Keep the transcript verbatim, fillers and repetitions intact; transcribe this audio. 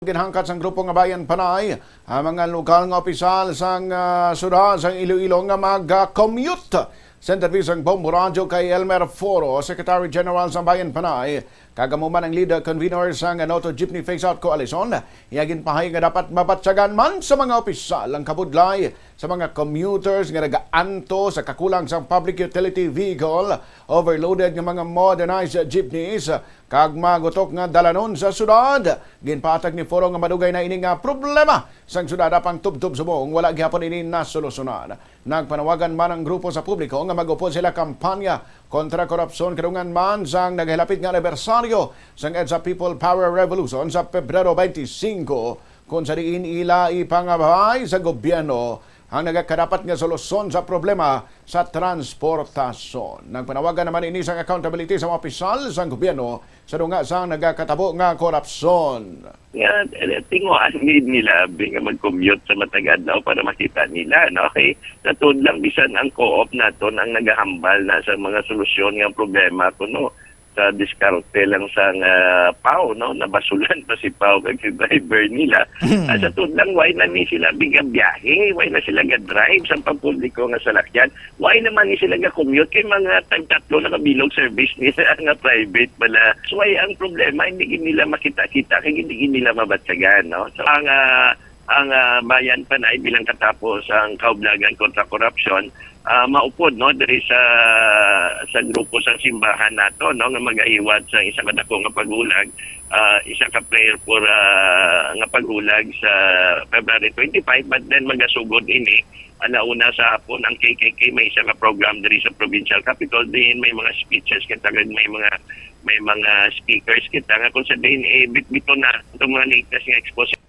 Ginhangkat sang grupo nga Bayan Panay ang mga lokal nga opisyal sang, ah, syudad sang Iloilo nga mag-commute. Sa interview sang Bombo Radyo kay Elmer Foro, Secretary General sang Bayan Panay, kag amo man ang lead convener sang Noto Jeepney Phase Out Coalition, iya ginpahayag nga dapat mabatyagan man sa mga opisyal ang kabudlay sa mga commuters nga nagaanto sa kakulang sang public utility vehicle, overloaded nga mga modernized jeepneys, kag magutok nga dalanon sa syudad. Ginpatag ni Foro nga madugay na ini nga problema sang syudad, apang tubtob subong wala gihapon ini nasolusyonan. Nagpanawagan man ang grupo sa publiko nga mag-upod sila kampanya kontra korupsyon kadungan man sang nagahilapit nga anibersaryo sang EDSA People Power Revolution sa Pebrero twenty-five, kung sa diin ila ipangabay sa gobyerno ang nagakadapat nga solusyon sa problema sa transportasyon. Nagpanawagan naman ini sang accountability sa mga opisyal sang gobyerno sa dunga sang nagakatabo nga korupsyon. Nga, eh, tinguhaan gid nila abi nga mag-commute sa matag adlaw para makita nila, no? Kay sa tuod lang, bisan ang co-op naton ang nagahambal na sa mga solusyon nga problema kuno sa diskarte lang sang, ah, Pau, no? Nabasulan pa si Pau kag si driver nila. Ah, sa tuod lang, why na ni sila bigabiyahe? Why na sila ga-drive sa pampubliko nga salakyan? Why naman ni sila ga-commute? Kay mga tagtatlo na kabilog service nila nga private bala. So, why ang problema? Hindi gid nila makita-kita, kay hindi gid nila mabatyagan, no? So, ang, ah, ang, ah, Bayan Panay bilang katapo sang kaublagan kontra korupsyon, ah, maupod, no, diri sa, sa grupo sa simbahan nato, no, nga magahiwat sa isa ka dako nga paghulag, ah, isa ka prayer for, ah, nga paghulag sa February twenty-five, but then magasugod ini alauna sa hapon ang K K K, may isa ka program diri sa provincial capitol, diin may mga speeches kita kag may mga, may mga speakers kita nga kung sa diin, eh, bitbiton na itong mga latest nga expose.